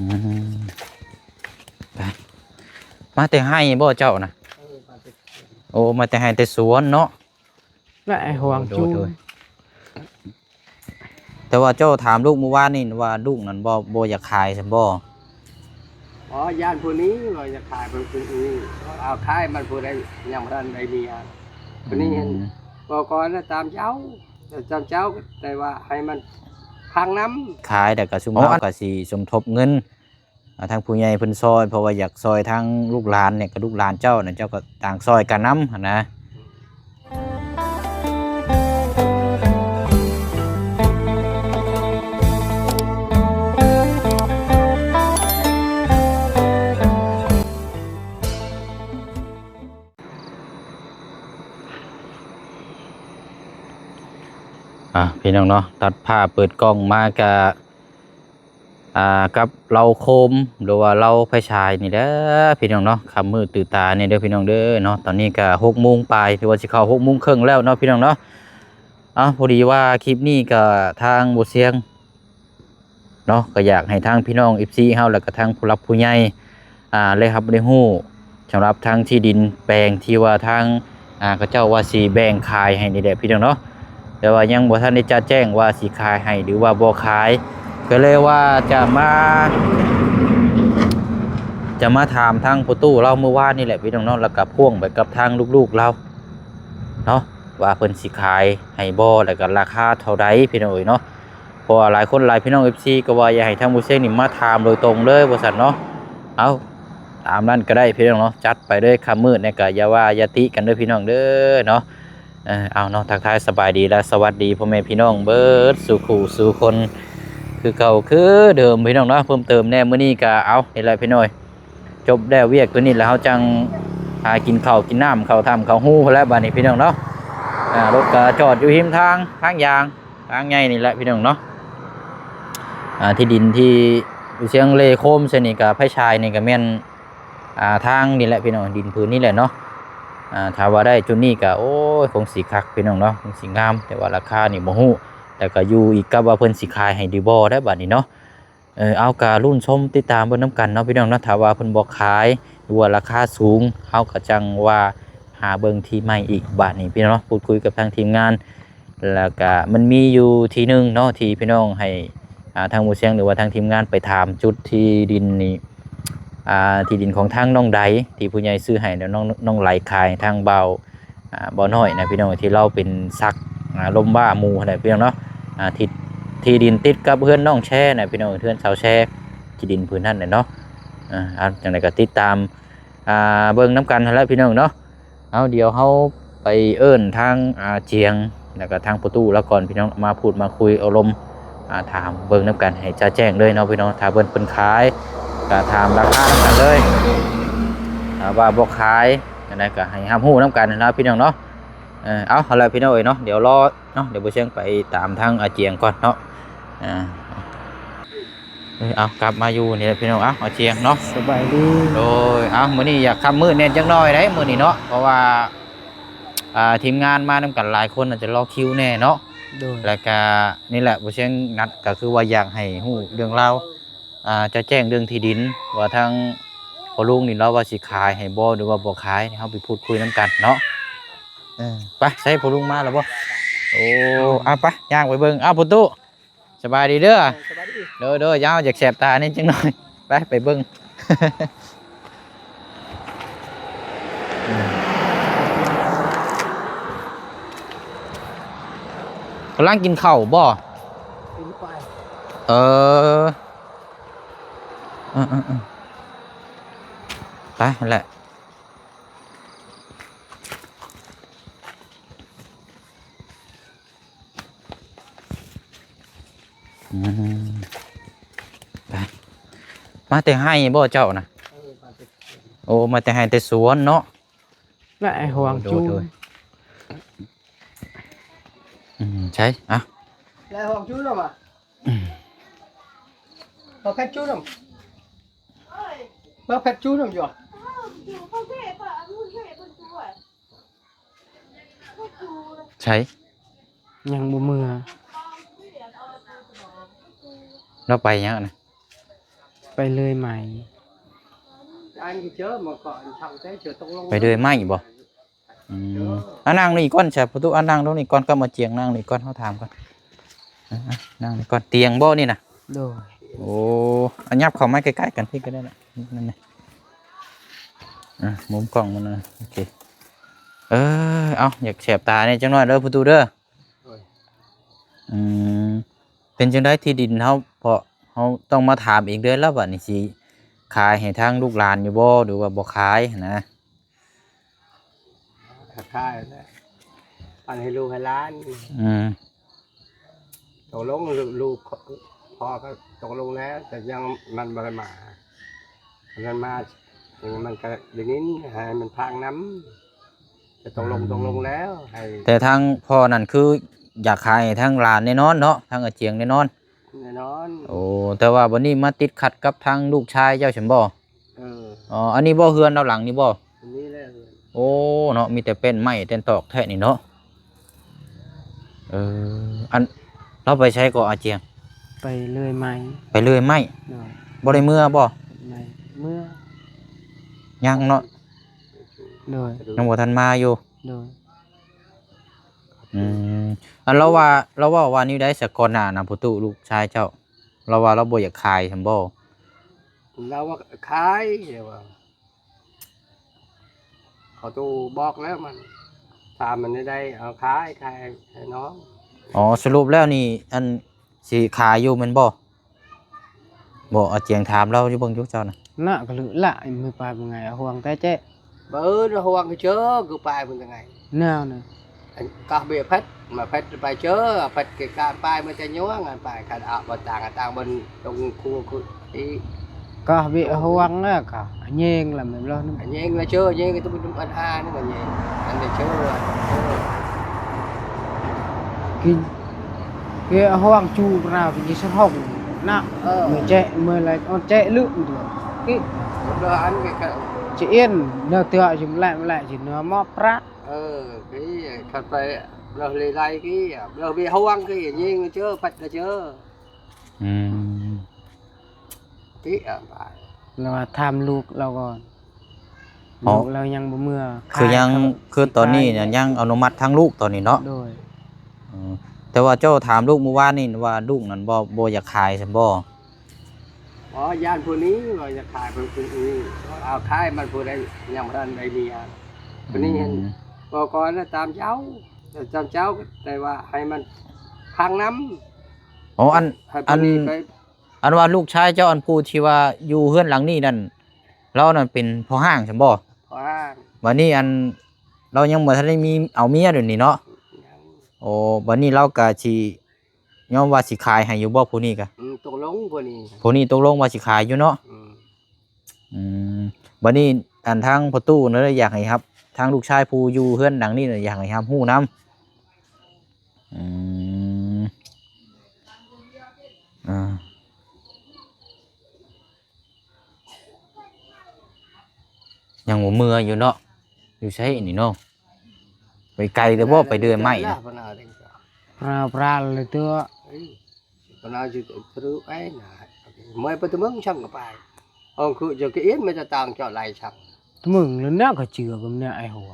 ອືມ ໄປ ມາແຕ່ໄຮ່ບໍ່ເຈົ້ານະ? ເອີ ມາແຕ່ສວນ ໂອ້ ມາແຕ່ໄຮ່ແຕ່ສວນເນາະ. ແລະໄອ້ຫວງຈູນ ໂດຍ ໂດຍ ແຕ່ວ່າເຈົ້າຖາມລູກມື້ວານນີ້ວ່າ ລູກນັ້ນບໍ່ ບໍ່ຢາກຂາຍຊັ້ນບໍ່? ອໍ ຢ້ານຜູ້ນີ້ວ່າຢາກຂາຍ ເພິ່ນ ເພິ່ນ ເອົາຂາຍມັນຜູ້ໃດຍັງບໍ່ທັນໄດ້ເມຍ ຜູ້ນີ້ ອືມ ເຫັນບໍ່ ກ່ອນນະ ຕາມເຈົ້າ ຕາມເຈົ້າ ແຕ່ວ່າໃຫ້ມັນຟັງນຳ ຂາຍແລ້ວກໍຊຸມເຮົາກໍຊິສົມທົບເງິນ ອ່າ ທາງຜູ້ໃຫຍ່ເພິ່ນຊ່ອຍ ເພາະວ່າຢາກຊ່ອຍທາງລູກຫຼານນີ້ ກັບລູກຫຼານເຈົ້ານະ ເຈົ້າກໍຕ່າງຊ່ອຍກັນນຳຫັ້ນນະ. ອ່າ ພີ່ນ້ອງເນາະ ຕັດພາບເປີດກ້ອງມາກະ ອ່າ ກັບເລົາໂຄມ ຫຼືວ່າເລົາໄຟສາຍນີ້ແຫຼະພີ່ນ້ອງເນາະ. ຄ່ຳມືດຕື່ນຕານີ້ເດີພີ່ນ້ອງເດີເນາະ. ຕອນນີ້ກະຫົກໂມງປາຍ ຫຼືວ່າຊິເຂົ້າຫົກໂມງເຄິ່ງແລ້ວເນາະພີ່ນ້ອງເນາະ. ເອົ້າ ພໍດີວ່າຄລິບນີ້ກະທາງບໍ່ຊຽງ ເນາະ ກໍຢາກໃຫ້ທາງພີ່ນ້ອງ ເອັຟຊີ ເຮົາ ແລ້ວກໍທາງຜູ້ຫຼັກຜູ້ໃຫຍ່ ອ່າ ໄດ້ຮັບໄດ້ຮູ້ ສຳລັບທາງທີ່ດິນແປງທີ່ວ່າທາງ ອ່າ ເຂົາເຈົ້າວ່າຊິແບ່ງຂາຍໃຫ້ນີ້ແຫຼະພີ່ນ້ອງເນາະ. ແຕ່ວ່າຍັງບໍ່ທັນໄດ້ຈະແຈ້ງວ່າຊິຂາຍໃຫ້ ຫຼືວ່າບໍ່ຂາຍ ກໍເລີຍວ່າຈະມາ ຈະມາຖາມທາງພໍ່ຕູ້ລາວມື້ວານນີ້ແຫຼະພີ່ນ້ອງເນາະ ແລ້ວກໍພ່ວງໄປກັບທາງລູກໆລາວເນາະ ວ່າເພິ່ນຊິຂາຍໃຫ້ບໍ່ ແລ້ວກໍລາຄາເທົ່າໃດພີ່ນ້ອງເອີຍເນາະ. ເພາະວ່າຫຼາຍຄົນຫຼາຍພີ່ນ້ອງ ເອັຟຊີ ກໍວ່າຢາກໃຫ້ທາງບໍ່ຊຽງນີ້ມາຖາມໂດຍຕົງເລີຍວ່າຊັ້ນເນາະ. ເອົາ ຕາມນັ້ນກໍໄດ້ພີ່ນ້ອງເນາະ ຈັດໄປເລີຍ. ຄ່ຳມືດນີ້ກໍຢ່າວ່າຢ່າຕິກັນເດີພີ່ນ້ອງເດີເນາະ. ເອີ ເອົາເນາະ ທັກທາຍສະບາຍດີ ແລະ ສະຫວັດດີພໍ່ແມ່ພີ່ນ້ອງເບິດສູ່ຄູ່ສູ່ຄົນ ຄືເກົ່າຄືເດີມພີ່ນ້ອງເນາະ. ເພີ່ມເຕີມແດ່ມື້ນີ້ກໍ ເອົາ ນີ້ແຫຼະພີ່ນ້ອງ ຈົບແລ້ວວຽກຕົວນີ້ແລ້ວ ເຮົາຈັ່ງຫາກິນເຂົ້າກິນນ້ຳ ເຂົ້າຖ້ຳເຂົ້າຮູພຸ້ນແຫຼະບາດນີ້ພີ່ນ້ອງເນາະ. ອ່າ ລົດກໍຈອດຢູ່ຮິມທາງ ທາງຢາງ ທາງໃຫຍ່ນີ້ແຫຼະພີ່ນ້ອງເນາະ. ອ່າ ທີ່ດິນທີ່ຢູ່ຊຽງເລໂຄມໃສ່ນີ້ກໍ ໄຟສາຍນີ້ກໍແມ່ນ ອ່າ ທາງນີ້ແຫຼະພີ່ນ້ອງ ດິນພື້ນນີ້ແຫຼະເນາະ. ອ່າ ຖ້າວ່າໄດ້ຈຸດນີ້ກໍ ໂອ້ຍ ຄົງຊິຄັກພີ່ນ້ອງເນາະ ຄົງຊິງາມ ແຕ່ວ່າລາຄານີ້ບໍ່ຮູ້ ແລ້ວກໍຢູ່ອີກກັບວ່າເພິ່ນຊິຂາຍໃຫ້ຫຼືບໍ່ໄດ໋ບາດນີ້ເນາະ. ເອີ ເອົາ ກະລຸ້ນຊົມຕິດຕາມເບິ່ງນຳກັນເນາະພີ່ນ້ອງເນາະ. ຖ້າວ່າເພິ່ນບໍ່ຂາຍ ຫຼືວ່າລາຄາສູງ ເຮົາກໍຈັ່ງວ່າຫາເບິ່ງທີ່ໃໝ່ອີກບາດນີ້ພີ່ນ້ອງເນາະ. ພູດຄຸຍກັບທາງທີມງານ ແລ້ວກະມັນມີຢູ່ທີ່ໜຶ່ງເນາະ ທີ່ພີ່ນ້ອງໃຫ້ ອ່າ ທາງໝູ່ຊຽງ ຫຼືວ່າທາງທີມງານໄປຖາມຈຸດທີ່ດິນນີ້ ອ່າ ທີ່ດິນຂອງທາງນ້ອງໃດ ທີ່ຜູ້ໃຫຍ່ຊື້ໃຫ້ ແລ້ວນ້ອງ ນ້ອງໄຫຼຂາຍທາງບ່າວ ອ່າ ບ່າວນ້ອຍນະພີ່ນ້ອງ ທີ່ລາວເປັນສັກ ອ່າ ລົມບ້າໝູ່ຫັ້ນແຫຼະພີ່ນ້ອງເນາະ. ອ່າ ທີ່ ທີ່ດິນຕິດກັບເຮືອນນ້ອງແຊນະພີ່ນ້ອງ ເຮືອນສາວແຊ ທີ່ດິນພື້ນນັ້ນແຫຼະເນາະ. ອ່າ ຈັ່ງໃດກໍຕິດຕາມ ອ່າ ເບິ່ງນຳກັນຫັ້ນແຫຼະພີ່ນ້ອງເນາະ. ເອົາ ດຽວເຮົາໄປເອີ້ນທາງ ອ່າ ອາຈຽງ ແລ້ວກໍທາງພໍ່ຕູ້ລາວກ່ອນພີ່ນ້ອງ ມາພູດມາຄຸຍເອົາລົມ ອ່າ ຖາມເບິ່ງນຳກັນໃຫ້ຈະແຈ້ງເລີຍເນາະພີ່ນ້ອງ. ຖ້າເພິ່ນ ເພິ່ນຂາຍ ກໍຖາມລາຄານຳກັນເລີຍ ຖ້າວ່າບໍ່ຂາຍ ຈັ່ງໃດກໍໃຫ້ຮັບຮູ້ນຳກັນນະພີ່ນ້ອງເນາະ. ເອີ ເອົາ ຫັ້ນແຫຼະພີ່ນ້ອງເອີຍເນາະ ດຽວລໍເນາະ ດຽວບໍ່ຊຽງໄປຕາມທາງອາຈຽງກ່ອນເນາະ. ອ່າ ເອີ ເອົາ ກັບມາຢູ່ນີ້ແຫຼະພີ່ນ້ອງ. ເອົາ ອາຈຽງເນາະ ສະບາຍດີ. ໂດຍ ເອົາ ມື້ນີ້ຢາກຄ່ຳມືດແດ່ຈັກໜ້ອຍໄດ໋ມື້ນີ້ເນາະ ເພາະວ່າ ອ່າ ທີມງານມານຳກັນຫຼາຍຄົນ ອາດຈະລໍຄິວແດ່ເນາະ. ໂດຍ ແລ້ວກະນີ້ແຫຼະ ບໍ່ຊຽງນັດ ກະຄືວ່າຢາກໃຫ້ຮູ້ເລື່ອງລາວ ອ່າ ຈະແຈ້ງເລື່ອງທີ່ດິນ ວ່າທາງພໍ່ລຸງນີ້ລາວວ່າຊິຂາຍໃຫ້ບໍ່ ຫຼືວ່າບໍ່ຂາຍ ເຮົາໄປພູດຄຸຍນຳກັນເນາະ. ເອີ ໄປ ໃສພໍ່ລຸງມາແລ້ວບໍ່? ໂອ້ ເອົາ ໄປ ຍ່າງໄປເບິ່ງ. ເອົາ ພໍ່ຕູ້ ສະບາຍດີເດີ. ເອີ ສະບາຍດີ. ໂດຍ ໂດຍ ເອົາ ຢາກແສບຕາແດ່ຈັກໜ້ອຍ ໄປ ໄປເບິ່ງ. ກຳລັງກິນເຂົ້າບໍ່? ກິນໄປ. ເອີ ເອີໆໆ ໄປຫັ້ນແຫຼະ. ອືມ ໄປ ມາແຕ່ໄຮ່ບໍ່ເຈົ້ານະ? ເອີ ມາແຕ່ ໂອ້ ມາແຕ່ໄຮ່ແຕ່ສວນເນາະ. ແລະໄອ້ຫວງຈູນ ໂດຍ ໂດຍ ອືມ ໃຊ່ ອ່ະ ແລະໄອ້ຫວງຈູນນຳ ອືມ ມາແພັດຈູນນຳ ມາແພັດຈູນນຳຢູ່. ໃສ ຍັງບໍ່ເມືອ ລາວໄປຫຍັງນະ? ໄປ ໄປເລື່ອຍໄໝ ໄປເລື່ອຍໄໝບໍ່? ອືມ ອ່າ ນັ່ງນີ້ກ່ອນຊະ ປະຕູ ອ່າ ນັ່ງລົງນີ້ກ່ອນ ກັບມາຈຽງ ນັ່ງນີ້ກ່ອນ ເຮົາຖາມກ່ອນ ອ່າ ນັ່ງນີ້ກ່ອນ ຕຽງບໍ່ນີ້ນະ? ໂດຍ ໂອ້ ອ່ະ ຫຍັບເຂົ້າມາໃກ້ໆກັນພີ້ກໍໄດ້ລະ ນັ້ນນະ ອ່າ ມຸມກ້ອງມັນນະ ໂອເຄ ເອີ ເອົາ ຢາກແສບຕາແດ່ຈັກໜ້ອຍເດີ ປະຕູເດີ ໂດຍ ອືມ ເປັນຈັ່ງໃດທີ່ດິນເຮົາ? ເພາະເຮົາຕ້ອງມາຖາມອີກເດີລະ ບາດນີ້ຊິຂາຍໃຫ້ທາງລູກຫຼານຢູ່ບໍ່ ຫຼືວ່າບໍ່ຂາຍຫັ້ນນະ? ຂາຍແຫຼະ ອັນໃຫ້ລູກໃຫ້ຫຼານ ອືມ ຕົກລົງ ລູກ ພໍ່ກໍຕົກລົງແລ້ວ ແຕ່ຍັງມັນບໍ່ໄດ້ມາ ຄັນມັນມາ ມັນກໍໄດ້ຍິນ ໃຫ້ມັນຟັງນຳ ຈະຕົກລົງ ອືມ ຕົກລົງແລ້ວ ໃຫ້ ແຕ່ທາງພໍ່ນັ້ນຄືຢາກຂາຍໃຫ້ທາງຫຼານແນ່ນອນເນາະ ທາງອາຈຽງແນ່ນອນ ແນ່ນອນ ໂອ້ ແຕ່ວ່າບັດນີ້ມາຕິດຂັດກັບທາງລູກຊາຍເຈົ້າຊັ້ນບໍ່? ເອີ ອໍ ອັນນີ້ບໍ່ ເຮືອນລາວຫຼັງນີ້ບໍ່? ອັນນີ້ແຫຼະເຮືອນ ໂອ້ ເນາະ ມີແຕ່ແປ້ນໄມ້ແປ້ນຕອກແທ້ນີ້ເນາະ ເອີ ອັນ ລາວໄປໃສເກາະອາຈຽງ? ໄປເລື່ອຍໄມ້ ໄປເລື່ອຍໄມ້ ໂດຍ ບໍ່ໄດ້ເມືອບໍ່? ໄດ້ເມືອ ຍັງເນາະ ໂດຍ ຍັງບໍ່ທັນມາຢູ່ ໂດຍ ອືມ ອັນລາວວ່າ ລາວເວົ້າວ່າແນວໃດສະ ກ່ອນໜ້ານະ ພໍ່ຕູ້ ລູກຊາຍເຈົ້າ ລາວວ່າລາວບໍ່ຢາກຂາຍຊັ້ນບໍ່? ລາວວ່າຂາຍ ລາວວ່າ ເຂົາໂທບອກແລ້ວ ມັນ ຖາມມັນໄດ້ ເອົາຂາຍ ຂາຍໃຫ້ນ້ອງ ອໍ ສະຫຼຸບແລ້ວນີ້ ອັນ ຊິຂາຍຢູ່ແມ່ນບໍ່? ບໍ່ ອາຈຽງຖາມລາວຢູ່ເບິ່ງຢູ່ເຈົ້ານະ ນະກະລຶລະ ມືປາຍເປັນໄງ ຫ່ວງແຕ່ເຈະ ເອີ ຫ່ວງເຈີ ຄືປາຍເປັນຈັ່ງໃດ ແນວນະ ກະເບຍເພັດ ມາເພັດໄປເຈີ ເພັດກະປາຍ ມັນຈະຍ່ວງ ອັນປາຍ ຄັນອາບບໍ່ຕ່າງ ຕ່າງບ່ອນ ຕົງຄູຄື ກະເບຍຫ່ວງ ແລ້ວກະແຍງລະແມ່ນບໍ່? ແຍງລະເຈີ ແຍງກະຕຸບັນຫານີ້ກະແຍງ ອັນນີ້ເຈີ ເອີ ກິນ ເກອະຮ່ອງຈູປະນາວກິນສະຮ່ອງນະ ເອີ ເມື່ອແຈະ ເມື່ອໄລອອນແຈະລຶກເດືອນ ກິ ເດີອັນກະຈະເອັນເນເທື່ອຢູ່ແລະແລະຊິເນມອບປະ ເອີ ກິຄັນໄປເລີເລໄລກິເລີເວຮ່ອງກິຍິງເຈີພັດກະເຈີ ອືມ ຕິອະບາຍ ລາວວ່າຖາມລູກລາວກ່ອນ ລູກລາວຍັງບໍ່ເມືອ ຄືຍັງ ຄືຕອນນີ້ຍັງອະນຸມັດທາງລູກຕອນນີ້ເນາະ ໂດຍ ເອີ ແຕ່ວ່າເຈົ້າຖາມລູກມື້ວານນີ້ວ່າລູກນັ້ນບໍ່ ບໍ່ຢາກຂາຍຊັ້ນບໍ່? ອໍ ຢ້ານຜູ້ນີ້ວ່າຢາກຂາຍເພິ່ນຜູ້ນີ້ ເອົາຂາຍມັນຜູ້ໃດຍັງບໍ່ທັນໄດ້ເມຍ ຜູ້ນີ້ເຫັນ ອືມ ບໍ່ກ່ອນນະຕາມເຈົ້າ ຕາມເຈົ້າ ແຕ່ວ່າໃຫ້ມັນຟັງນຳ ອໍ ອັນ ອັນ ອັນວ່າລູກຊາຍເຈົ້າ ອັນຜູ້ທີ່ວ່າຢູ່ເຮືອນຫຼັງນີ້ນັ້ນ ລາວນັ້ນເປັນພໍ່ຮ້າງຊັ້ນບໍ່? ພໍ່ຮ້າງ ບາດນີ້ອັນ ລາວຍັງບໍ່ທັນໄດ້ມີ ເອົາເມຍດຽວນີ້ເນາະ ຍັງ ໂອ້ ບາດນີ້ລາວກະຊິຍອມວ່າຊິຂາຍໃຫ້ຢູ່ບໍ່ຜູ້ນີ້ກະ? ອືມ ຕົກລົງຜູ້ນີ້ ຜູ້ນີ້ຕົກລົງວ່າຊິຂາຍຢູ່ເນາະ ອືມ ອືມ ບາດນີ້ອັນທາງພໍ່ຕູ້ນັ້ນຢາກໃຫ້ຮັບ ທາງລູກຊາຍຜູ້ຢູ່ເຮືອນຫຼັງນີ້ນະ ຢາກໃຫ້ຮັບຮູ້ນຳ ອືມ ອ່າ ຍັງບໍ່ເມືອຢູ່ເນາະ ຢູ່ໃສນີ້ເນາະ ໄປໄກແຕ່ບໍ່ ໄປເລື່ອຍໄມ້ນະ ພາວພຣາລະຕົວະ ພາວຈະຕຣືໄອ້ນະ ເມື່ອຍໄປຕະເມືອງຊ່າງກະໄປ ອອງຄືຈະກະເອນມາຈະຕ່າງເຈາະໄລຊ່າງ ຕະເມືອງລະນະກະເຈື່ອກຳເນຍໄອ້ຫົວ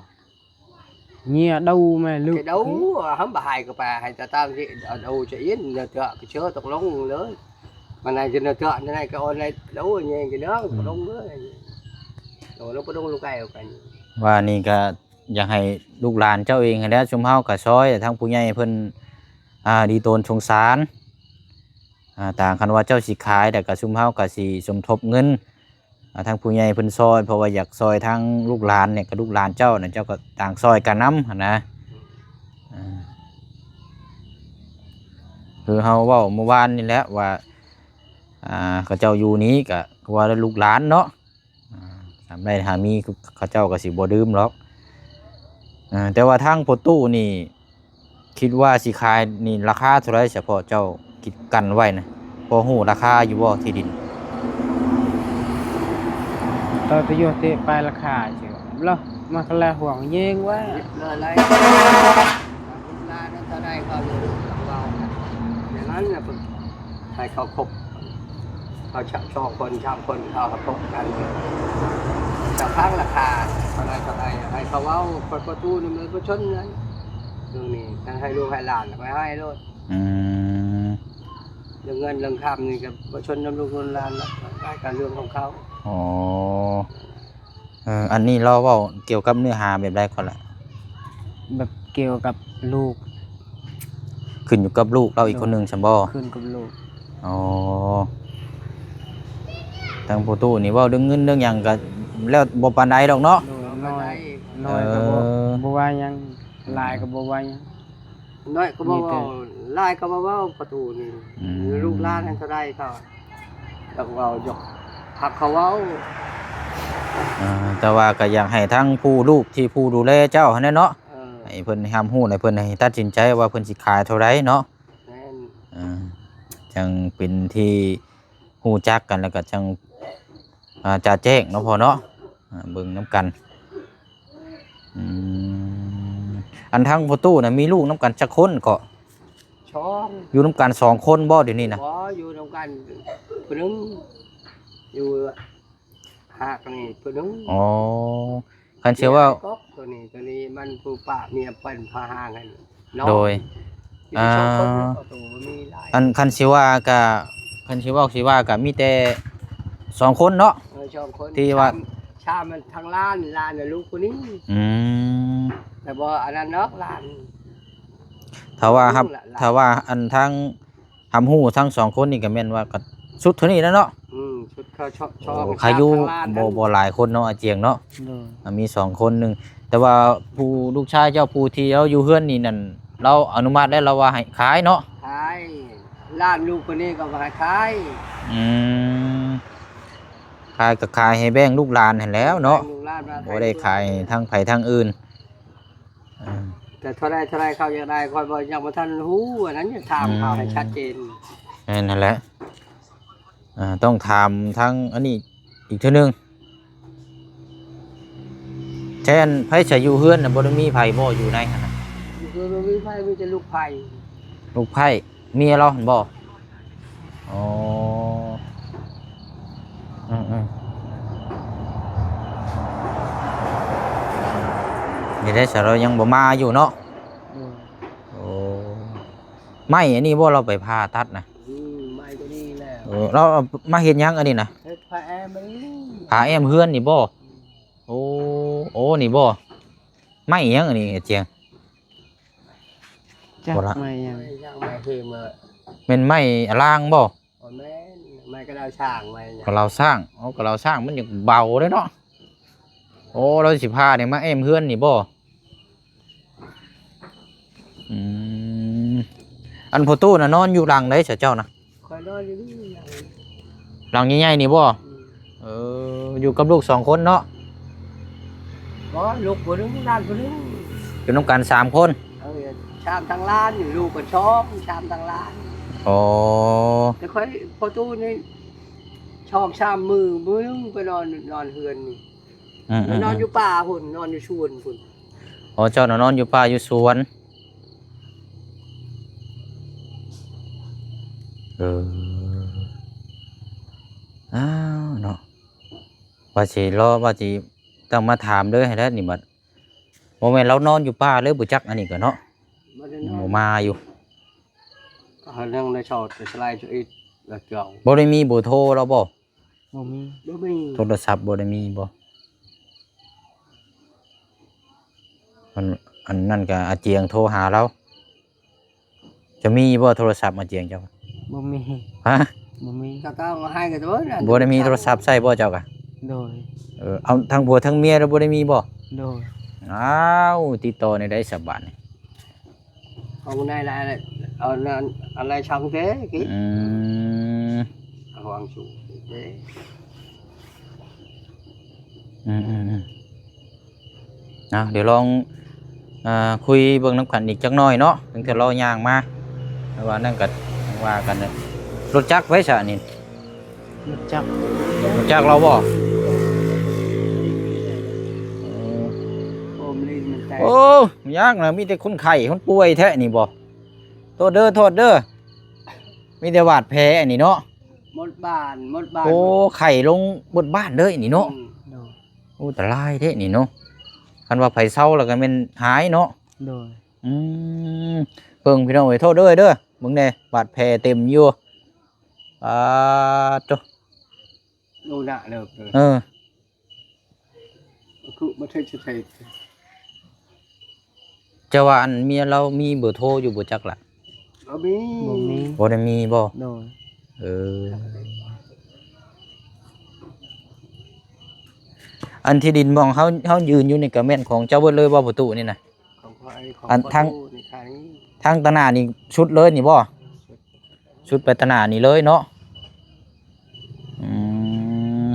ເຍດູແມ່ລູກ ເຍດູ ຫຳບະຫາຍກະໄປ ໃຫ້ຕາຕາງເຍດູຈະອິນ ເນເທອກະເຊີຕົກລົງເລີຍ ມັນໃຫ້ຈະເນເທອກໃນກະອອນໃນໂດເຍງກະເດີ ອືມ ຕົກລົງເລີຍ ໂດລົງປະດົງລູກໄກ່ອອກໄປ ວ່ານີ້ກະຢາກໃຫ້ລູກຫຼານເຈົ້າເອງຫັ້ນແຫຼະ ຊຸມເຮົາກະຊ່ອຍ ທາງຜູ້ໃຫຍ່ເພິ່ນ ອ່າ ດີຕົນສົງສານ ອ່າ ຕ່າງ ຄັນວ່າເຈົ້າຊິຂາຍ ແລ້ວກະຊຸມເຮົາກະຊິສົມທົບເງິນ ອ່າ ທາງຜູ້ໃຫຍ່ເພິ່ນຊ່ອຍ ເພາະວ່າຢາກຊ່ອຍທາງລູກຫຼານນີ້ ກະລູກຫຼານເຈົ້ານະ ເຈົ້າກະຕ່າງຊ່ອຍກັນນຳຫັ້ນນະ ອ່າ ຄືເຮົາເວົ້າມື້ວານນີ້ແຫຼະວ່າ ອ່າ ເຂົາເຈົ້າຢູ່ນີ້ກະຄືວ່າລູກຫຼານເນາະ ອ່າ ຖາມໄດ້ຫາມີ ເຂົາເຈົ້າກະຊິບໍ່ດື່ມດອກ ອ່າ ແຕ່ວ່າທາງພໍ່ຕູ້ນີ້ ຄິດວ່າຊິຂາຍນີ້ລາຄາເທົ່າໃດ ສະເພາະເຈົ້າຄິດກັນໄວ້ນະ ພໍຮູ້ລາຄາຢູ່ບໍ່ທີ່ດິນ? ຕອນຕະໂຍເຕະປາຍລາຄາເຈົ້າ ລະມາກະລະຫ່ວງແຍງໄວ້ ລະໄລ ລານເທົ່າໃດກໍເວົ້າກັນ ຢ່າງນັ້ນນະ ໃຫ້ເຂົາຄົບ ເຂົາສອງຄົນສາມຄົນເຂົາກໍຕົກກັນ ເຈົ້າຟັງລາຄາເທົ່າໃດເທົ່າໃດ ໃຫ້ເຂົາເວົ້າ ປະຕູນີ້ມັນບໍ່ຊົນເງິນ ເລື່ອງນີ້ ທັງໃຫ້ລູກໃຫ້ຫຼານໄປໃຫ້ໂລດ. ອືມ ເລື່ອງເງິນເລື່ອງຄຳນີ້ກໍບໍ່ຊົນນຳລູກນຳຫຼານ ການເລື່ອງຂອງເຂົາ. ອໍ ເອີ ອັນນີ້ລາວເວົ້າກ່ຽວກັບເນື້ອຫາແບບໃດກ່ອນລະ? ແບບກ່ຽວກັບລູກ ຂຶ້ນຢູ່ກັບລູກລາວອີກຄົນໜຶ່ງຊັ້ນບໍ່? ຂຶ້ນກັບລູກ. ອໍ ທາງພໍ່ຕູ້ນີ້ເວົ້າເລື່ອງເງິນເລື່ອງຫຍັງກໍແລ້ວບໍ່ປານໃດດອກເນາະ. ໂດຍ ນ້ອຍ ນ້ອຍກໍບໍ່ ເອີ ບໍ່ວ່າຫຍັງ ຫຼາຍກໍບໍ່ວ່າຫຍັງ. ນ້ອຍກໍບໍ່ເວົ້າ ມີແຕ່ ຫຼາຍກໍບໍ່ເວົ້າ ປະຕູນີ້. ອືມ ລູກຫຼານຫັ້ນເທົ່າໃດກໍຢາກເວົ້າ ຢາກຮັກເຂົາເວົ້າ. ເອີ ແຕ່ວ່າກໍຢາກໃຫ້ທັງຜູ້ລູກທີ່ຜູ້ດູແລເຈົ້າຫັ້ນແຫຼະເນາະ ເອີ ໃຫ້ເພິ່ນຮັບຮູ້ ໃຫ້ເພິ່ນຕັດສິນໃຈວ່າເພິ່ນຊິຂາຍເທົ່າໃດເນາະ. ແມ່ນ ເອີ ຈັ່ງເປັນທີ່ຮູ້ຈັກກັນ ແລ້ວກໍຈັ່ງ ອ່າ ຈະແຈ້ງເນາະພໍ່ເນາະ ອ່າ ເບິ່ງນຳກັນ. ອືມ ອັນທາງພໍ່ຕູ້ນະ ມີລູກນຳກັນຈັກຄົນເກາະ? ສອງ. ຢູ່ນຳກັນສອງຄົນບໍ່ດຽວນີ້ນະ? ບໍ່ ຢູ່ນຳກັນຜູ້ໜຶ່ງ ຢູ່ຫາກນີ້ຜູ້ໜຶ່ງ. ອໍ ຄັນຊິເວົ້າ ຕົວນີ້ ຕົວນີ້ມັນຜູ້ປະເມຍເປັນພາຫາງຫັ້ນເນາະ. ໂດຍ ຢູ່ສອງຄົນ ອ່າ ປະຕູບໍ່ມີຫຼາຍ. ອັນຄັນຊິວ່າກະ ຄັນຊິເວົ້າຊິວ່າກະມີແຕ່ສອງຄົນເນາະ. ເອີ ສອງຄົນ ທີ່ວ່າ ຊາມ ຊາມມັນທາງຫຼານ ຫຼານນະລູກຜູ້ນີ້. ອືມ ແຕ່ບໍ່ອັນນັ້ນດອກຫຼານ. ຖ້າວ່າຮັບ ຖ້າວ່າອັນທາງ ຮັບຮູ້ທັງສອງຄົນນີ້ກໍແມ່ນວ່າກໍສຸດເທົ່ານີ້ແຫຼະເນາະ. ອືມ ສຸດເຂົາຊອກ ໂອ້ ຊອກ ຂາຍຢູ່ ຊອກທາງຫຼານ ບໍ່ ບໍ່ຫຼາຍຄົນເນາະ ອາຈຽງເນາະ. ໂດຍ ອ່າ ມີສອງຄົນໜຶ່ງ ແຕ່ວ່າຜູ້ລູກຊາຍເຈົ້າ ຜູ້ທີ່ລາວຢູ່ເຮືອນນີ້ນັ້ນ ລາວອະນຸມັດແລ້ວ ລາວວ່າໃຫ້ຂາຍເນາະ. ຂາຍ ຫຼານລູກຄົນນີ້ກໍວ່າໃຫ້ຂາຍ. ອືມ ຂາຍກໍຂາຍໃຫ້ແບ່ງລູກຫຼານຫັ້ນແຫຼ້ວເນາະ. ແບ່ງລູກຫຼານວ່າ ບໍ່ໄດ້ຂາຍທາງໃຜທາງອື່ນ. ເອີ ແຕ່ເທົ່າໃດເທົ່າໃດເຂົາຢາກໄດ້ ຂ້ອຍບໍ່ ຍັງບໍ່ທັນຮູ້ ອັນນັ້ນຢາກຖາມເຂົາໃຫ້ ອືມ ຊັດເຈນ. ແມ່ນຫັ້ນແຫຼະ ເອີ ຕ້ອງຖາມທາງອັນນີ້ອີກເທື່ອໜຶ່ງ. ແທ້ ໃຜຊະຢູ່ເຮືອນນະ ບໍ່ໄດ້ມີໃຜບໍ່ ຢູ່ໃນຫັ້ນນະ? ຢູ່ເຮືອນບໍ່ມີໃຜ ມີແຕ່ລູກໃພ້ ລູກໃພ້. ເມຍລາວຫັ້ນບໍ່? ອໍ ອືມໆ ນີ້ໄດ໋ ສາວລາວຍັງບໍ່ມາຢູ່ເນາະ. ໂດຍ ໂອ້ ໄມ້ອັນນີ້ບໍ່ ລາວໄປຜ່າຕັດນະ? ອືມ ໄມ້ຕົວນີ້ແຫຼະ. ເອີ ລາວເອົາມາເຮັດຫຍັງອັນນີ້ນະ? ເຮັດຜ້າແອ້ມອັນນີ້ ຜ້າແອ້ມເຮືອນນີ້ບໍ່? ອືມ ໂອ້ ໂອ້ ນີ້ບໍ່? ໄມ້ຫຍັງອັນນີ້ ອາຈຽງ? ຈັກ ບໍ່ລະ ໄມ້ຫຍັງ? ໄມ້ຫຍັງ? ໄມ້ເຫມາ ແມ່ນໄມ້ອາລາງບໍ່? ບໍ່ແມ່ນ ໄມ້ກະລາວຊ້າງ ໄມ້ຫຍັງ? ກະລາວຊ້າງ. ເອົາ ກະລາວຊ້າງມັນຍັງເບົາເດ້ເນາະ. ໂອ້ ລາວຊິພານີ້ມາແອ້ມເຮືອນນີ້ບໍ່? ອືມ ອັນພໍ່ຕູ້ນະ ນອນຢູ່ຫຼັງໃດຊະເຈົ້ານະ? ຂ້ອຍນອນຢູ່ນີ້ ຫຼັງໃຫຍ່ໆນີ້ບໍ່? ອືມ ເອີ ຢູ່ກັບລູກສອງຄົນເນາະ. ບໍ່ ລູກຜູ້ໜຶ່ງ ຫຼານຜູ້ໜຶ່ງ ຢູ່ນຳກັນສາມຄົນ. ເອີ ຊາມທາງຫຼານ ລູກກໍສອງ ຊາມທາງຫຼານ. ອໍ ແຕ່ຂ້ອຍ ພໍ່ຕູ້ນີ້ ສອງສາມມື້ ມື້ໜຶ່ງໄປນອນ ນອນເຮືອນນີ້. ອືມໆໆ ນອນຢູ່ປ່າພຸ້ນ ນອນຢູ່ສວນພຸ້ນ. ອໍ ເຈົ້ານະນອນຢູ່ປ່າຢູ່ສວນ. ເອີ ອ້າວເນາະ ວ່າຊິລໍ ວ່າຊິຕ້ອງມາຖາມເລີຍຫັ້ນແຫຼະນີ້ບັດ. ບໍ່ແມ່ນລາວນອນຢູ່ປ່າເລີຍ ບໍ່ຈັກອັນນີ້ກໍເນາະ. ບໍ່ໄດ້ນອນ ຍັງບໍ່ມາຢູ່. ກໍຫາເລື່ອງໄດ້ຊອດໄດ້ສະໄລຊະອິດລະເຈົ້າ. ບໍ່ໄດ້ມີເບີໂທລາວບໍ່? ບໍ່ມີ ບໍ່ມີ. ໂທລະສັບບໍ່ໄດ້ມີບໍ່? ອັນ ອັນນັ້ນກໍອາຈຽງໂທຫາລາວ. ຈະມີບໍ່ໂທລະສັບອາຈຽງເຈົ້າ? ບໍ່ມີ. ຮະ? ບໍ່ມີ. ກໍຕ້ອງໃຫ້ກັນໂຕນັ້ນ ບໍ່ໄດ້ມີໂທລະສັບໃຊ້ບໍ່ເຈົ້າກະ? ໂດຍ. ເອີ ເອົາທັງຜົວທັງເມຍລະບໍ່ໄດ້ມີບໍ່? ໂດຍ. ອ້າວ ຕິດຕໍ່ແນວໃດສະບາດນີ້? ເອົາໄດ້ຫຼາຍ ເອົານັ້ນ ອາໄລຊ່ອງເດ້ກິ. ອືມ ຫວັງສູງເດ້. ອືມໆໆ ເອົາ ດຽວລອງ ອ່າ ຄຸຍເບິ່ງນຳກັນອີກຈັກໜ້ອຍເນາະ ຕັ້ງແຕ່ລາວຍ່າງມາ. ແຕ່ວ່ານັ້ນກໍວ່າກັນເນາະ. ລົດຈັກໄປຊະນີ້? ລົດຈັກ ລົດຈັກລາວບໍ່? ເອີ ໂອ້ ມັນຍາກນະ ມີແຕ່ຄົນໄຂ້ຄົນປ່ວຍແທ້ນີ້ບໍ່? ໂທດເດີ ໂທດເດີ ມີແຕ່ບາດແຜອັນນີ້ເນາະ. ໝົດບ້ານ ໝົດບ້ານ ໂອ້ ໄຂ້ລົງເບິດບ້ານເລີຍນີ້ເນາະ. ອືມ ໂດຍ. ໂອ້ ອັນຕະລາຍເດ້ນີ້ເນາະ. ຄັນວ່າໃຜເຊົາແລ້ວກໍແມ່ນຫາຍເນາະ. ໂດຍ. ອືມ ເບິ່ງພີ່ນ້ອງເອີຍ ໂທດເດີ ເດີ ເບິ່ງແດ່ ບາດແຜເຕັມຢູ່. ປາດໂທ້ ໂອ້ ໜັກເລີຍ. ເອີ ຄືບໍ່ໄດ້ຈະໃສ່ ຈະວ່າອັນເມຍລາວມີເບີໂທຢູ່ບໍ່ຈັກລະ? ບໍ່ມີ ບໍ່ມີ ບໍ່ໄດ້ມີບໍ່? ໂດຍ. ເອີ ອັນທີ່ດິນໝ່ອງເຮົາ ເຮົາຢືນຢູ່ນີ້ກໍແມ່ນຂອງເຈົ້າເບິດເລີຍບໍ່ ປະຕູນີ້ນະ? ຂອງຂ້ອຍ ຂອງ ອັນ ປະຕູນີ້ຂາຍ ທາງຕາໜ້ານີ້ສຸດເລີຍນີ້ບໍ່? ສຸດ ສຸດໄປຕາໜ້ານີ້ເລີຍເນາະ. ອືມ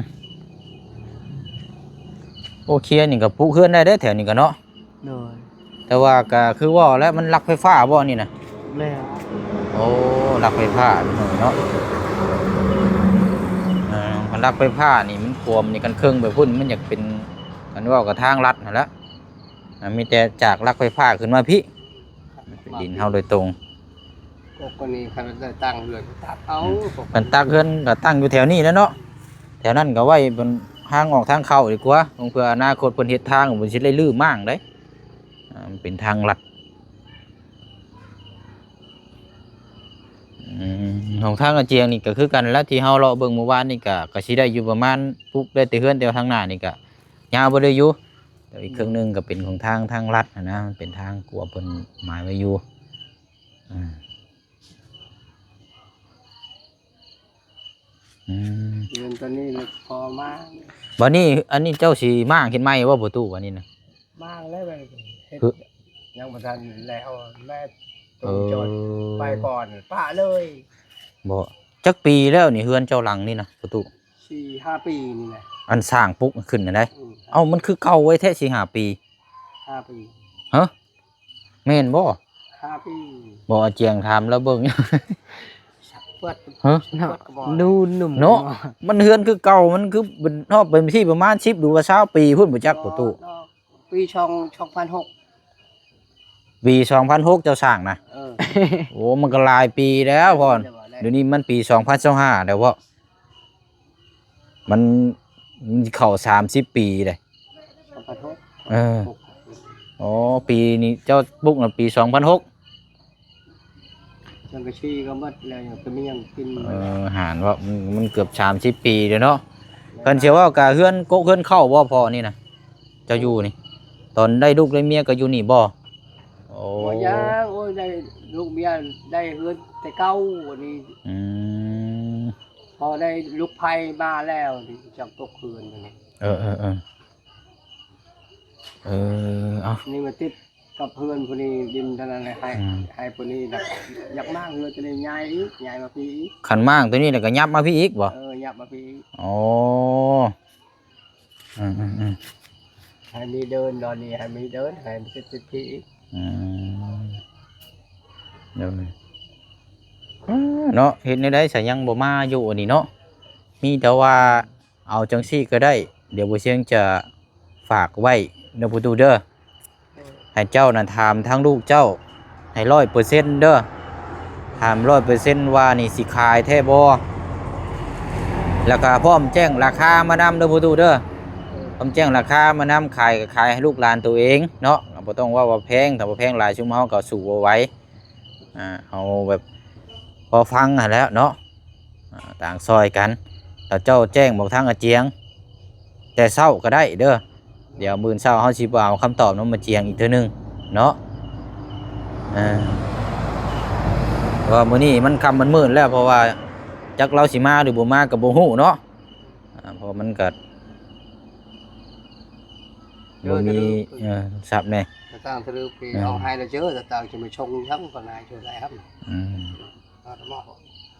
ໂອເຄ ນີ້ກໍປຸກເຮືອນໄດ້ເດ້ແຖວນີ້ກໍເນາະ. ໂດຍ. ແຕ່ວ່າກໍຄືເວົ້າແຫຼະ ມັນລັກໄຟຟ້າບໍ່ນີ້ນະ? ແມ່ນ. ໂອ້ ລັກໄຟຟ້າເນາະ. ເອີ ຄັນລັກໄຟຟ້ານີ້ມັນຂວມນີ້ ຄັນເຄິ່ງໄປພຸ້ນ ມັນຢາກເປັນ ຄັນເວົ້າກໍທາງລັດຫັ້ນແຫຼະ. ອ່າ ມີແຕ່ຈາກລັກໄຟຟ້າຂຶ້ນມາພີ້ ເປັນດິນເຮົາໂດຍຕົງ. ກໍ ກໍນີ້ຄັນໄດ້ຕັ້ງເຮືອນກໍຕັດເອົາ. ອືມ ຄັນຕັດເຮືອນກໍຕັ້ງຢູ່ແຖວນີ້ແຫຼະເນາະ. ແຖວນັ້ນກໍໄວ້ເປັນທາງອອກທາງເຂົ້າດີກວ່າ ເພື່ອອະນາຄົດເພິ່ນເຮັດທາງ ເພິ່ນຊິໄດ້ຮື້ມ້າງໄດ໋. ອ່າ ມັນເປັນທາງລັດ. ອືມ ຂອງທາງອາຈຽງນີ້ກໍຄືກັນແຫຼະ ທີ່ເຮົາເລາະເບິ່ງມື້ວານນີ້ກໍ ກໍຊິໄດ້ຢູ່ປະມານ ປຸກໄດ້ແຕ່ເຮືອນ ແຕ່ວ່າທາງໜ້ານີ້ກໍຍາວບໍ່ໄດ້ຢູ່. ແຕ່ອີກເຄິ່ງໜຶ່ງກໍເປັນຂອງທາງ ທາງລັດຫັ້ນນະ ມັນເປັນທາງກວມເພິ່ນໝາຍໄວ້ຢູ່. ອືມ ອືມ ເຮືອນຕົວນີ້ແຫຼະພໍມາ. ບັດນີ້ອັນນີ້ເຈົ້າຊິມ້າງເຮັດໃໝ່ບໍ່ ປະຕູ ບັດນີ້ນະ? ມ້າງແລ້ວ ເຮັດ ຍັງບໍ່ທັນແລ້ວ ແລ້ວ ເອີ ຕົງຈອດໄປກ່ອນ ປະເລີຍ. ບໍ່ ຈັກປີແລ້ວນີ້ ເຮືອນເຈົ້າຫຼັງນີ້ນະ ປະຕູ? ສີ່ຫ້າປີນີ້ແຫຼະ ອັນສ້າງປຸກຂຶ້ນຫັ້ນໃດ໋. ອືມ ເອົ້າ ມັນຄືເກົ່າໄວ້ແທ້ ສີ່ຫ້າປີ. ຫ້າປີ. ຮະ ແມ່ນບໍ່? ຫ້າປີ. ບໍ່ ອາຈຽງຖາມລາວເບິ່ງ. ເປີດ ຮະ ເປີດກະບອກ ດູໜຸ່ມເນາະ. ມັນເຮືອນຄືເກົ່າ ມັນຄືເປັນຮອບເປັນທີ່ປະມານສິບ ຫຼືວ່າຊາວປີພຸ້ນບໍ່ຈັກ ປະຕູ. ເນາະ ປີສອງ ສອງພັນຫົກ ປີສອງພັນຫົກເຈົ້າສ້າງນະ? ເອີ ໂອ້ ມັນກໍຫຼາຍປີແລ້ວພໍ່. ດຽວນີ້ມັນປີສອງພັນຊາວຫ້າແລ້ວບໍ່? ມັນ ມັນເຂົ້າສາມສິບປີເດ້. ສອງພັນຫົກ. ເອີ ອໍ ປີນີ້ເຈົ້າປຸກນະ ປີສອງພັນຫົກ. ສັງກະສີກໍໝົດແລ້ວ ຍັງກໍມີຫຍັງກິນ. ເອີ ຫານວ່າມັນ ມັນເກືອບສາມສິບປີແລ້ວເນາະ. ຄັນຊິເວົ້າກະເຮືອນກົກເຮືອນເຄົ້າບໍ່ພໍ່ນີ້ນະ ເຈົ້າຢູ່ນີ້ ຕອນໄດ້ລູກໄດ້ເມຍກໍຢູ່ນີ້ບໍ່? ໂອ້ ບໍ່ຫຍັງ ໂອ້ຍ ໄດ້ລູກເມຍ ໄດ້ເຮືອນແຕ່ເກົ່າອັນນີ້. ອືມ ພໍໄດ້ລູກໃຜມາແລ້ວ ຈັ່ງຕົກເຮືອນອັນນີ້. ເອີ ເອີ ເອີ ເອີ ເອົາ ນີ້ມາຕິດກັບເຮືອນຜູ້ນີ້ ດິນເທົ່ານັ້ນແຫຼະ ໃຫ້ ອືມ ໃຫ້ຜູ້ນີ້ລະ ຢາກມ້າງເຮືອນຕົວນີ້ ຍ້າຍອີກ ຍ້າຍມາພີ້ອີກ. ຄັນມ້າງຕົວນີ້ລະກໍຫຍັບມາພີ້ອີກບໍ່? ເອີ ຫຍັບມາພີ້ອີກ. ອໍ ອືມໆໆ ໃຫ້ມີເດີ່ນດອນນີ້ ໃຫ້ມີເດີ່ນ ໃຫ້ມັນຕິດ ຕິດພີ້ອີກ. ອືມ ໂດຍ ເນາະ ເຮັດແນວໃດຊະ ຍັງບໍ່ມາຢູ່ອັນນີ້ເນາະ. ມີແຕ່ວ່າ ເອົາຈັ່ງຊີ້ກໍໄດ້ ດຽວບໍ່ຊຽງຈະຝາກໄວ້ເດີ ປະຕູເດີ ໃຫ້ເຈົ້ານັ້ນຖາມທາງລູກເຈົ້າໃຫ້ຮ້ອຍເປີເຊັນເດີ ຖາມຮ້ອຍເປີເຊັນວ່ານີ້ຊິຂາຍແທ້ບໍ່ ແລ້ວກໍພ້ອມແຈ້ງລາຄາມານຳເດີ ປະຕູເດີ ພ້ອມແຈ້ງລາຄາມານຳ ຂາຍກໍຂາຍໃຫ້ລູກຫຼານໂຕເອງເນາະ ບໍ່ຕ້ອງເວົ້າວ່າແພງ ຖ້າວ່າແພງຫຼາຍຊຸມເຮົາກໍສູ້ບໍ່ໄຫວ. ອ່າ ເຮົາແບບພໍຟັງຫັ້ນແຫຼະເນາະ ອ່າ ຕ່າງຊ່ອຍກັນ ແລ້ວເຈົ້າແຈ້ງບອກທາງອາຈຽງແຕ່ເຊົ້າກໍໄດ້ເດີ ດຽວມື້ເຊົ້າເຮົາຊິມາເອົາຄຳຕອບນຳອາຈຽງອີກເທື່ອໜຶ່ງເນາະ. ເອີ ເພາະວ່າມື້ນີ້ມັນຄ່ຳມັນມືດແລ້ວ ເພາະວ່າຈັກລາວຊິມາຫຼືບໍ່ມາກໍບໍ່ຮູ້ເນາະ. ອ່າ ເພາະມັນກໍບໍ່ມີ ເອີ ຊັບແດ່ ຕາຕ່າງ ເອີ ເອົາໃຫ້ລະເຈີ ຕາຕ່າງຈະມາຊົງທັງປານໃດເທື່ອໃດຫັ້ນ. ອືມ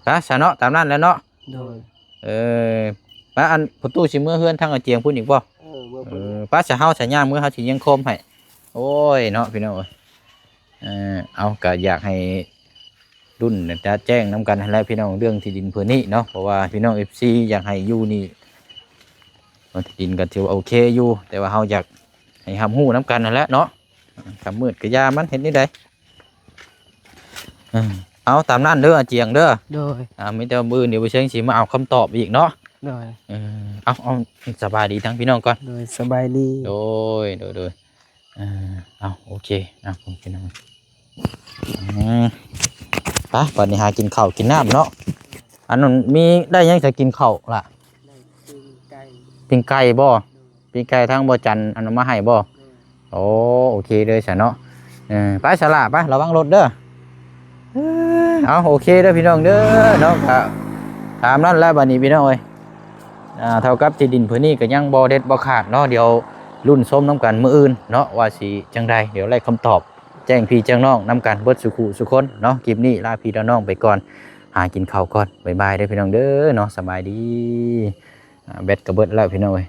ຕາຊະເນາະ ຕາມນັ້ນແຫຼະເນາະ. ໂດຍ ເອີ ປະ ອັນ ປະຕູຊິເມືອເຮືອນທາງອາຈຽງພຸ້ນອີກບໍ່? ເອີ ເມືອພຸ້ນ ເອີ ປະ ຊະເຮົາ ຊະຍ່າງເມືອ ເຮົາຊິຍັງໂຄມໃຫ້. ໂອ້ຍເນາະ ພີ່ນ້ອງເອີຍ ເອີ ເອົາ ກະຢາກໃຫ້ ລຸ້ນຈະແຈ້ງນຳກັນຫັ້ນແຫຼະພີ່ນ້ອງ ເລື່ອງທີ່ດິນເພິ່ນນີ້ເນາະ ເພາະວ່າພີ່ນ້ອງເອັຟຊີຢາກໃຫ້ຢູ່ນີ້ ທີ່ດິນກໍຖືວ່າໂອເຄຢູ່ ແຕ່ວ່າເຮົາຢາກໃຫ້ຮັບຮູ້ນຳກັນຫັ້ນແຫຼະເນາະ. ຄ່ຳມືດກໍຢ່າມັນ ເຮັດແນວໃດ ເອີ ເອົາຕາມນັ້ນເດີອາຈຽງເດີ. ໂດຍ. ອ່າ ມີແຕ່ມື້ອື່ນດຽວບໍ່ເຊີງຊິມາເອົາຄຳຕອບອີກເນາະ. ໂດຍ. ເອີ ເອົາ ເອົາ ສະບາຍດີທັງພີ່ນ້ອງກ່ອນ. ໂດຍ ສະບາຍດີ. ໂດຍ ໂດຍ ໂດຍ. ເອີ ເອົາ ໂອເຄ ເອົາ ພີ່ນ້ອງ. ອືມ ໄປ ບັດນີ້ຫາກິນເຂົ້າກິນນ້ຳເນາະ. ອັນນັ້ນມີ ໄດ້ຫຍັງຈະກິນເຂົ້າລະ? ໄດ້ປີ້ງໄກ່. ປີ້ງໄກ່ບໍ່? ໂດຍ. ປີ້ງໄກ່ທາງບໍ່ຈັນອັນນຳມາໃຫ້ບໍ່? ໂດຍ. ໂອ້ ໂອເຄເລີຍຊະເນາະ. ເອີ ໄປສະຫຼະ ໄປ ລະວັງລົດເດີ. ເອີ ເອົາ ໂອເຄເດີພີ່ນ້ອງເດີເນາະ. ກະຕາມນັ້ນແຫຼະບັດນີ້ພີ່ນ້ອງເອີຍ. ອ່າ ເທົ່າກັບທີ່ດິນພື້ນນີ້ກໍຍັງບໍ່ເດັດບໍ່ຂາດເນາະ. ດຽວລຸ້ນຊົມນຳກັນມື້ອື່ນເນາະ ວ່າຊິຈັ່ງໃດ. ດຽວໄດ້ຄຳຕອບແຈ້ງພີ່ແຈ້ງນ້ອງນຳກັນເບິດສູ່ຄູ່ສູ່ຄົນເນາະ. ຄລິບນີ້ລາພີ່ລານ້ອງໄປກ່ອນ ຫາກິນເຂົ້າກ່ອນ. ບາຍບາຍເດີພີ່ນ້ອງເດີເນາະ. ສະບາຍດີ. ອ່າ ແບັດກໍເບິດແລ້ວພີ່ນ້ອງເອີຍ.